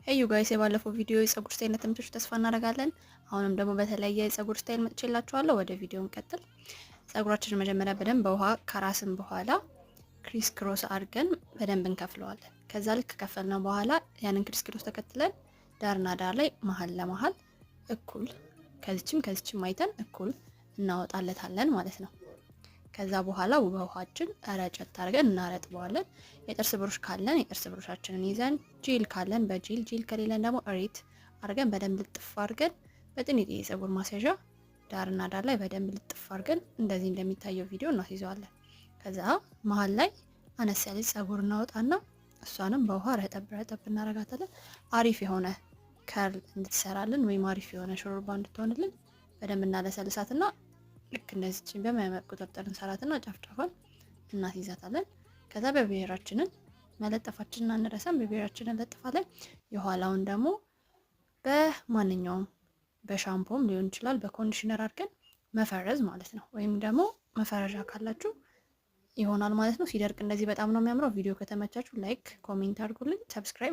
Hey you guys፣ የባለፈው ቪዲዮ የጸጉር style እንደተመቻችሁ ተስፋ እናደርጋለን። አሁንም ደግሞ በተለየ የጸጉር style መጥቼላችኋለሁ። ወደ ቪዲዮ እንቀጥል። ጸጉራችንን መጀመሪያ በደንብ በውሃ ካራስን በኋላ criss cross አድርገን በደንብ እንከፍለዋለን። ከዛ ልክ ከከፈልነው በኋላ ያንን criss cross ተከትለን ዳርና ዳር ላይ፣ መሀል ለመሀል እኩል ከዚችም ከዚችም አይተን እኩል እናወጣለታለን ማለት ነው። ከዛ በኋላ በውሃችን ረጨት አድርገን እናረጥበዋለን። የጥርስ ብሩሽ ካለን የጥርስ ብሩሻችንን ይዘን፣ ጂል ካለን በ gel፣ gel ከሌለን ደግሞ እሬት አድርገን በደንብ ልጥፍ አድርገን በጥንጥዬ የፀጉር ማስያዣ ዳርና ዳር ላይ በደንብ ልጥፍ አድርገን እንደዚህ እንደሚታየው ቪዲዮ እናስይዘዋለን። ከዛ መሀል ላይ አነስ ያለች ፀጉር እናወጣና እሷንም በውሃ ረጠብ ረጠብ እናረጋታለን። አሪፍ የሆነ curl እንድትሰራልን ወይም አሪፍ የሆነ ሹሩባ እንድትሆንልን በደንብ እናለሰልሳትና ልክ እንደዚችን በሚያምር ቁጥርጥር እንሰራትና ጫፍጫፏን እናስይዛታለን። ከዛ baby hair ኣችንን መለጠፋችንን አንረሳም። Baby hair ኣችንን እንለጥፋለን። የኋላውን ደግሞ በማንኛውም በሻምፖም ሊሆን ይችላል፣ በ conditioner አድርገን መፈረዝ ማለት ነው። ወይም ደግሞ መፈረዣ ካላችሁ ይሆናል ማለት ነው። ሲደርቅ እንደዚህ በጣም ነው የሚያምረው። ቪዲዮ ከተመቻችሁ like፣ comment አድርጉልኝ፣ subscribe